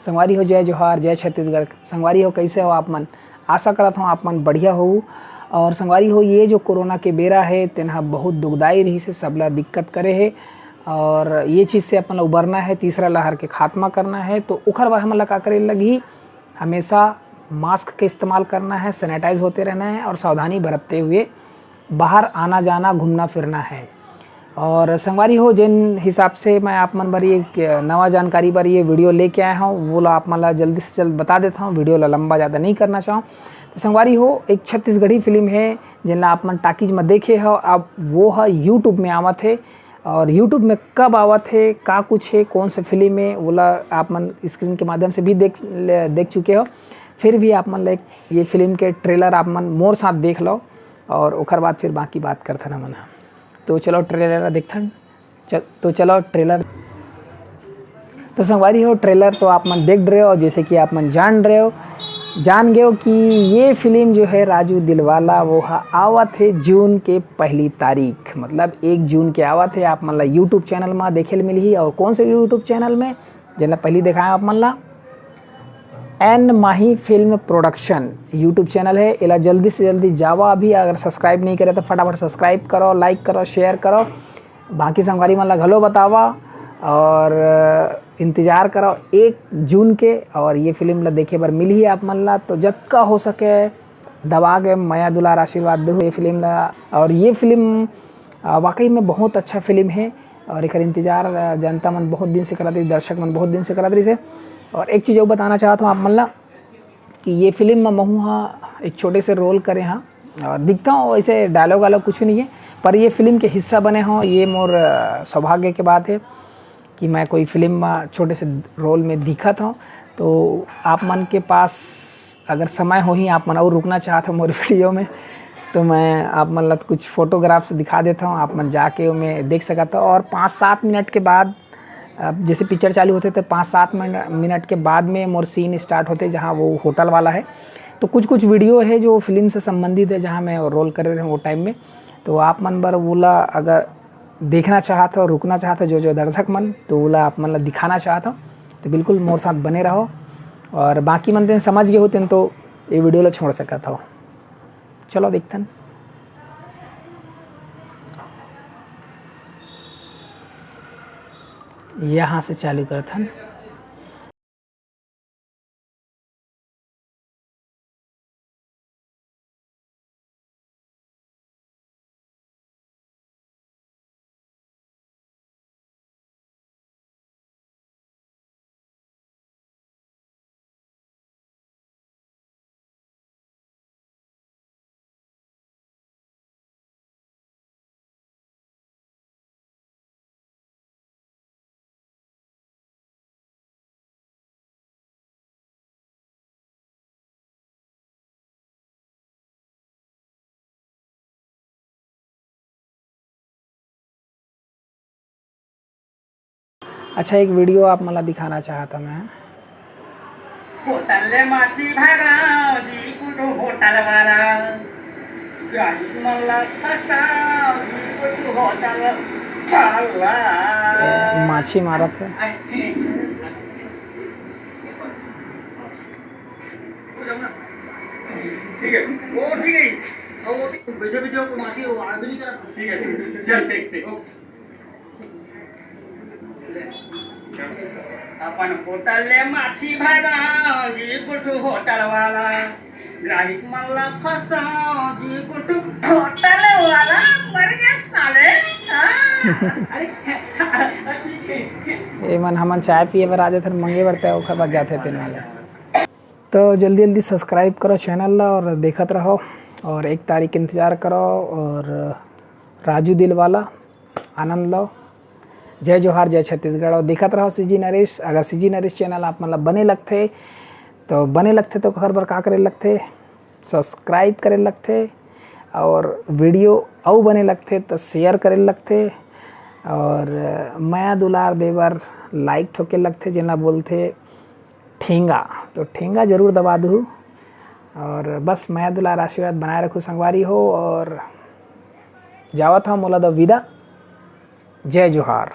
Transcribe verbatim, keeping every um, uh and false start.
संगवारी हो, जय जोहार, जय छत्तीसगढ़। संगवारी हो, कैसे हो आप मन? आशा करत हूँ आप मन बढ़िया हो। और संगवारी हो, ये जो कोरोना के बेरा है, तेन ह बहुत दुखदाई रहिस हे, सबला दिक्कत करे हे। और ये चीज़ से अपन ला उबरना है, तीसरा लहर के खात्मा करना है, तो ओखर बर हमन ला का करे लगही? हमेशा मास्क के इस्तेमाल करना है, सैनिटाइज होते रहना है और सावधानी बरतते हुए बाहर आना जाना, घूमना फिरना है। और संगवारी हो, जिन हिसाब से मैं आप मन बर ये एक नवा जानकारी बर ये वीडियो लेके आया हूँ, वो ला आप मन ला जल्दी से जल्द बता देता हूँ, वीडियो ला लंबा ज़्यादा नहीं करना चाहूँ। तो संगवारी हो, एक छत्तीसगढ़ी फिल्म है, जिन ला आप मन टाकीज में देखे हो, अब वो ह YouTube में आवत है। और YouTube में कब आवत है, का कुछ है, कौन से फिल्म है, वो ला आप मन स्क्रीन के माध्यम से भी देख ले- देख चुके हो। फिर भी आप मन ला एक ये फिल्म के ट्रेलर आप मन मोर साथ देख लो, और ओकर बाद फिर बाकी बात करथन हमन ह। तो चलो ट्रेलर देखथन। चल, तो चलो ट्रेलर। तो संगवारी हो, ट्रेलर तो आप मन देख रहे हो, और जैसे कि आप मन जान रहे हो, जान गए हो कि ये फिल्म जो है राजू दिलवाला, वो ह आवत है जून के पहली तारीख, मतलब एक जून के आवत है। आप मन ला YouTube चैनल में देखे ल मिलही। और कौन से YouTube चैनल में, जेन ला पहली देखाए आप मन ला, एन माही फिल्म प्रोडक्शन YouTube चैनल है। एला जल्दी से जल्दी जावा, अभी अगर सब्सक्राइब नहीं करे तो फटाफट सब्सक्राइब करो, लाइक करो, शेयर करो, बाकी संगवारी मन ला घलो बतावा। और इंतजार करो एक जून के, और ये फिल्म ला देखे बर मिलही आप मन ला। तो जतका हो सके दबा के मया दुलार आशीर्वाद दो ये फिल्म ला। और ये फिल्म, आ, वाकई में बहुत अच्छा फिल्म है, और एकर इंतजार, आ, जनता मन बहुत दिन से करत रही, दर्शक मन बहुत दिन से करत रही से। और एक चीज़ और बताना चाहत हूँ आप मन ला कि ये फिल्म में महू हा एक छोटे से रोल करे हाँ, और दिखता हूँ वैसे डायलॉग वायलॉग कुछ नहीं है, पर ये फिल्म के हिस्सा बने हो, ये मोर, आ, सौभाग्य के बात है कि मैं कोई फिल्म में छोटे से रोल में दिखत हूँ। तो आप मन के पास अगर समय होही, आप मन और रुकना चाहत हो मोर वीडियो में, तो मैं आप मन ला कुछ फोटोग्राफ्स दिखा देता हूँ, आप मन जाके ओमे देख सकत हो। और पाँच सात मिनट के बाद, अब जैसे पिक्चर चालू होते तो पाँच सात मिनट, मिनट के बाद में मोर सीन स्टार्ट होते, जहाँ वो होटल वाला है। तो कुछ कुछ वीडियो है जो फिल्म से संबंधित है, जहाँ मैं रोल कर रहे हूँ वो टाइम में। तो आप मन बर वोला अगर देखना चाहत हो, रुकना चाहत हो, जो जो दर्शक मन, तो वोला आप मन ला दिखाना चाहत हो, तो बिल्कुल मोर साथ बने रहो। और बाकी मन तेन समझ गए हो, तेन तो ये वीडियो ला छोड़ सकत हो। चलो देखथन। यहाँ से चालू करथन। अच्छा, एक वीडियो आप मन ला दिखाना चाहत हंव मैं। होटल ले माछी भगाओ जी, कुटु होटल वाला। ग्राहक मन ला फंसाओ जी, कुटु होटल वाला। ए, माछी मारत हे। ठीक है, वो ठीक है। वो बैठे बैठे को माछी वो आग भी नहीं करा। ठीक है, चल, देख, देख। अपन होटल ले माछी भगाओ जी, कुटु होटल वाला। ग्राहक मन ला फंसाओ जी, कुटु होटल वाला। मर गया साले। हाँ। अरे, ठीक है। ए मन हमन चाय पिए बर आ जाथन, मंगे बर तय ओखर बाद जाथे तेन वाले। तो जल्दी जल्दी सब्सक्राइब करो चैनल ला और देखत रहो, और एक तारीख के इंतजार करो। और राजू दिलवाला, आनंद लो। जय जोहार, जय छत्तीसगढ़। और देखत रहो सीजी नरेश। अगर सीजी नरेश चैनल आप मन ला बने लगथे, तो बने लगथे तो ओखर बर का करे लगथे? सब्सक्राइब करे लगथे, और वीडियो अउ बने लगथे तो शेयर करे लगथे, और मया दुलार दे बर लाइक ठोके लगथे, जेला बोलथे ठेंगा। तो ठेंगा जरूर दबा दू, और बस मया दुलार आशीर्वाद बनाए रखू संगवारी हो, और जावत हंव मोला दो विदा। जय जोहार।